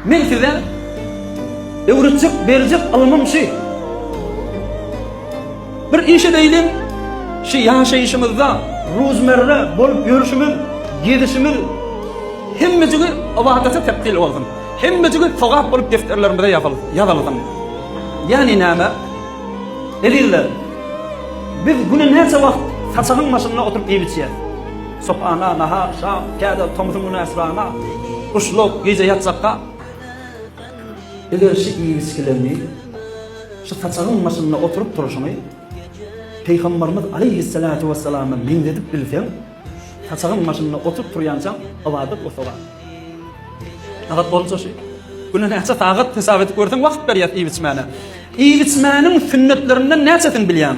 Men size öwretjek, berjek ylmym şu. Bir iş edeýliň, şu ýaşaýşymyzda ruzmerre bolup ýörşümiz, gezişimiz hemmejigi ybadata tebdil bolsun. Hemmejigi sogap bolup defterlerimize ýazylsyn. Ýagny näme? Ezizler, biz güne näçe wagt saçagyň başynda oturyp iýip-içýäs? Sohana, nahar, şam, käde tomsuň güni äsrana, guşluk, gije ýatjakka. Eger şu iýip-içgilerini, şu saçagyň başynda oturyp turşuňy Pygamberimiz aleýhissalatu wessalama meňzedip bilseň, saçagyň başynda oturyp turýançaň ybadat we sogap. Sagat bolsa şu. Güne näçe sagat hesap edip görseň wagt berýär iýip-içmäne. Iýip-içmäniň sünnetlerinden näçesini bilýäň?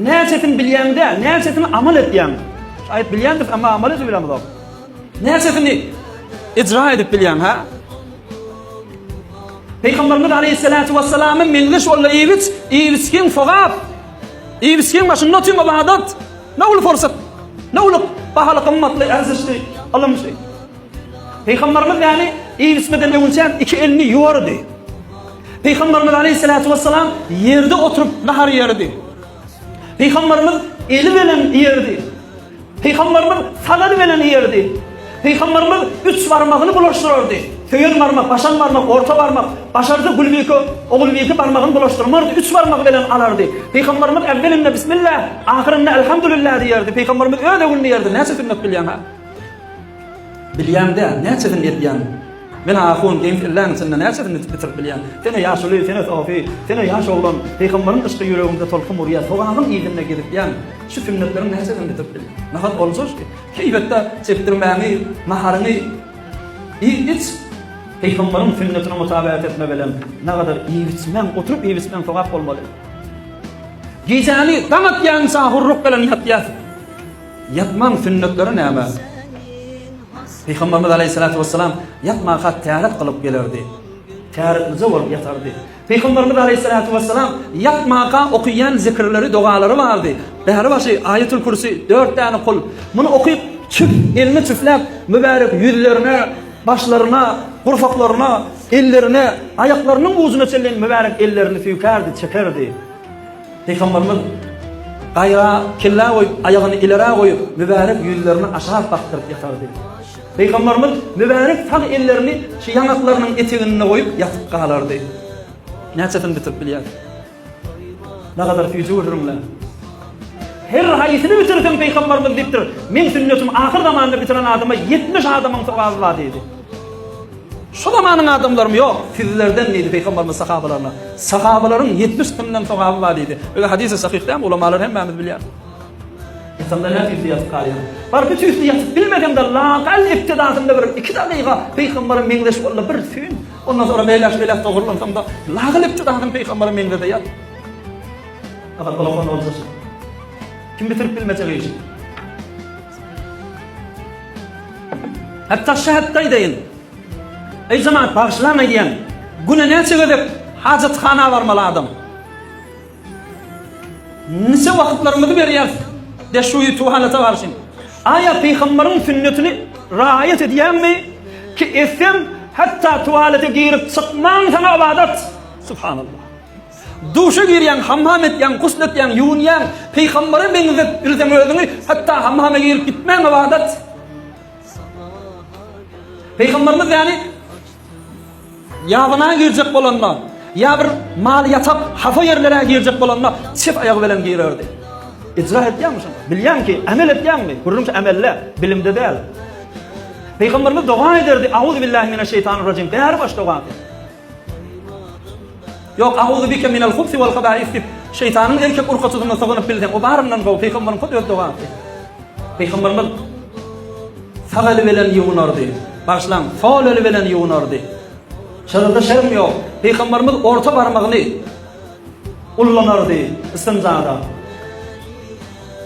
Näçesini bilýäň däl, näçesini amal etýäň? Aýt bilýändiris, emma amal edip bilemizok. Näçesini icra edip bilýäň, ha? Peygamberimiz Aleyhissalatu vesselam'a meňzeş boldy iýip-iç, iýip-içgiň sogap. Iýip-içgiň başynda otyň ybadat. Ne uly fursat, ne uly bahaly gymmatly erzişli ylym şu. Peygamberimiz ýani iýip-içmeden öňünçä iki elini ýuwardy. Pygamberimiz aleýhissalatu wessalam ýerde oturyp nahar ýerdi. Pygamberimiz eli bilen ýerdi. Pygamberimiz sag eli bilen ýerdi. Pygamberimiz üç barmagyny bulaşdyrardy. Söýen barmak, başan barmak, orta barmak. Başarsa Gülbike, Ogulbike barmagyny bulaşdyrmardy, üç barmagy bilen alardy. Pygamberimiz äwwelinde Bismillah, ahyrynda Elhamdülillah diýerdi. Pygamberimiz öz öwünde ýerdi. Näçe sünnet bilýäň ha? Bilýäň däl, näçesini edýäň? Men ahun, geňsi illäň içinde näçesini bitirip bilýän? Sen-ä ýaşuly, sen-ä sofy, sen-ä ýaş oglan, pygambaryň yşky ýüregiňde tolkun urýar, sogabyň yzynda gezipýäň. Şu sünnetleriň näçesini bitirip bilýäň? Nahar bolsa şu, keýpetde çekdirmäňi, naharyňy iý-iç, pygambaryň sünnetine mutabaat etme bilen nagadar iýip-içmäň, oturyp iýip-içmäň sogap bolmaly. Gijäni daň atýança hurruk bilen ýatýas. Ýatmaň sünnetleri näme? Pygamberimiz aleýhissalatu wessalam ýatmaka täret kylyp gelerdi. Täretlije bolup ýatardy. Pygamberimiz aleýhissalatu wessalam ýatmaka okaýan zikirleri, dogalary bardy. Bäri başy Aýatul Kürsi, dört däne kul. Muny okyp, çüf, elini çüfläp, mübärek ýüzlerine, başlaryna, gursaklaryna, ellerine, aýaklarynyň ujuna çenli mübärek ellerini süýkärdi, çekerdi. Pygamberimiz gaýra kellä goýup, aýagyny ilerä goýup, mübärek ýüzlerini aşak bakdyryp ýatardy. Pygamberimiz mübärek sag ellerini şu ýaňaklarynyň eteginde goýup ýatyp galardy. Näçesini bitirip bilýäris? Nagadar süýji gürrüňler. Her haýsyny bitirseň Pygamberimiz diýipdir, meň sünnetim ahyr zamanda bitiren adama 70 adamyň sogaby bar diýdi. Şu zamanyň adamlarymy ýok, sizlerden diýdi Pygamberimiz sahabalaryna. Sahabalaryň 70 sinden sogaby bar diýdi. Özi hadysy sahyh dälmi? Ulamalar hemmämiz bilýär. Ýatanda näme tüýsli ýatyp galýar? Bar bir tüýsli ýatyp bilmesem-de lakal ibtidasynda bir iki dagyga Pygambere meňzeş boldy bir süýn. Ondan sonra beýläk-beýläk dogrulansaň-da lakal ibtidasyny Pygambere meňzede ýat. Agar olakan bolsa kim bitirip bilmejek işi? Hatda şu hatda aýdaýyn. Eý jemaat bagyşlaň aýdýan. Güne näçe gezek hajathana barmaly adam? Niçe wagtlarymyzy berýäris deşuýy tuhalata garşy. Aýa pygambaryň sünnetini raýat edýäňmi? Ki etseň hatda tualete girip çykmaň saňa ybadat. Subhanallah. Duşa girýäň, hammam etýäň, gusl etýäň, ýuwunýaň, pygambere meňzet bilseň özüňi, hatda hammama girip gitmäň ybadat. Pygamberimiz ýani ýabyna girjek bolanda, ýa bir mal ýatak hapa ýerlere girjek bolanda çep aýagy bilen girerdi. Icra etýäňmi şony? Bilýäň ki, amel etýäňmi? Gürrüň şu amelde, bilimde däl. Pygamberimiz doga ederdi, Auzu billahi mineşşeýtanirrajim. Bäri baş dogasy. Ýok, Auzu bike minel hubsi wal habais diýip, şeýtanyň erkek urkaçysyndan sygynyp bilseň, o baryndan gowy, pygamberiň hut öz dogasy. Pygamberimiz sag eli bilen ýuwunardy. Bagyşlaň, sol eli bilen ýuwunardy. Şeride şerm ýok. Pygamberimiz orta barmagyny ullanardy istinjada.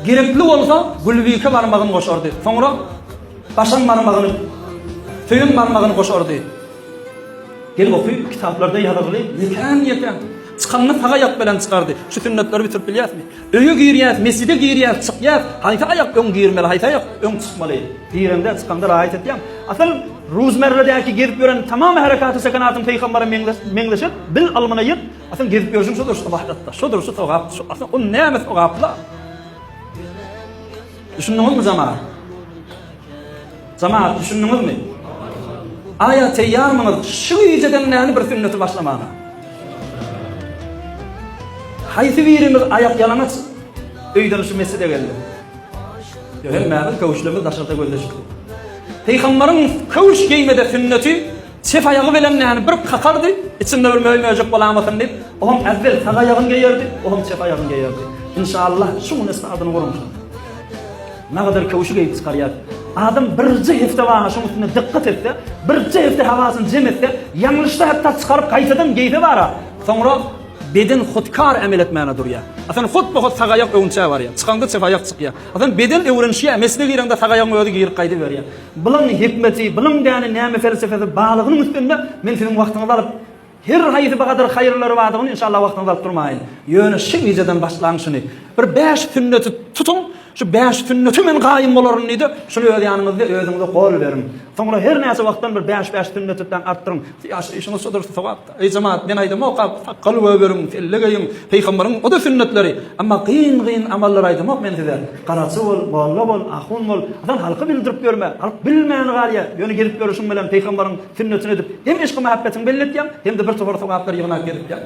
Gerekli bolsa gülbike barmagyny goşardy. Soňra başam barmagyny, söýen barmagyny goşardy. Gel oky, kitaplarda ýazylgy, ýekän-ýekän. Çykanyny sag aýak bilen çykardy. Şu sünnetleri bitirip bilýäsmi? Öýe girýäs, mesjide girýäs, çykýas, haýsy aýak öň girmeli, haýsy aýak öň çykmaly? Girende, çykanda raýat etýäň. Asyl. Ruzmerredäki gezip ýören tamam herekaty sekanatyň peýgambere meňzeşet, bil ylmyna ýet, asyl gezip ýörşüň şodur şu ybadatda, şodur şu sogap, şu asyl o näme sogapla? Düşündiňizmi jemaat? Jemaat düşündiňizmi? Aýa teýýarmyňyz şu gijeden näni bir sünneti başlamaga? Haýsy birimiz aýak ýalaňaç öýden şu mesjide geldi? Hemmämiz köwüşlerimiz daşarda gözleşipdi. Pygambaryň köwüş geýmede sünneti çep aýagy bilen näni bir kakardy, içinde bir möý-möjek bolamasyn diýip, oňam äwwel sag aýagyny geýerdi, oňam çep aýagyny geýerdi. Inşallah şu gün esnadyny guruň şonuň. Nagadar köwşi geýip çykarýar. Adam birje hepde baga şoň üstünde dykgat etse, birje hepde hawasyny jem etse, ýalňyşsa hatda çykaryp gaýtadan geýse bara, soňra Beden hutkar emel etmäne durýar. A sen hut-bu-hut sag aýak öňçä barýar. Çykaňda çep aýak çykýar. A sen beden öwrenişýär, mesle gireňde sag aýagyň özi girip gaýdyberýär. Bulaň hikmeti, bulaň däni näme felsefesi balygynyň üstünde men siziň wagtyňyzy alyp, her haýsy bir haýyrlary bardygyny inşallah wagtyňyzy alyp durmaýyn. Ýöne şu gijeden başlaň şuny. Bir bäş sünneti tutuň, şu bäş sünnete men gaýym bolaryn diýdi. Şuny öz ýanyňyzda özüňize gol beriň. Soňra her näçe wagtdan bir bäş-bäş sünnetden artdyryň. Ýaşaýşyňyz şodur sogap. Eý jemaat, men aýdamok a sakgal göberiň, selle geýiň, pygambaryň o-da sünnetleri. Emma gyn-gyn amallary aýdamok men size. Garaçy bol, molla bol, ahun bol, asan halka bildirip ýörme. Halk bilmäni galýar. Ýöne gezip ýörüşiň bilen pygambaryň sünnetini edip, hem yşky-mähebbetiňi belli etýäň, hem-de bir topar sogaplary ýygnap gezip ýaň.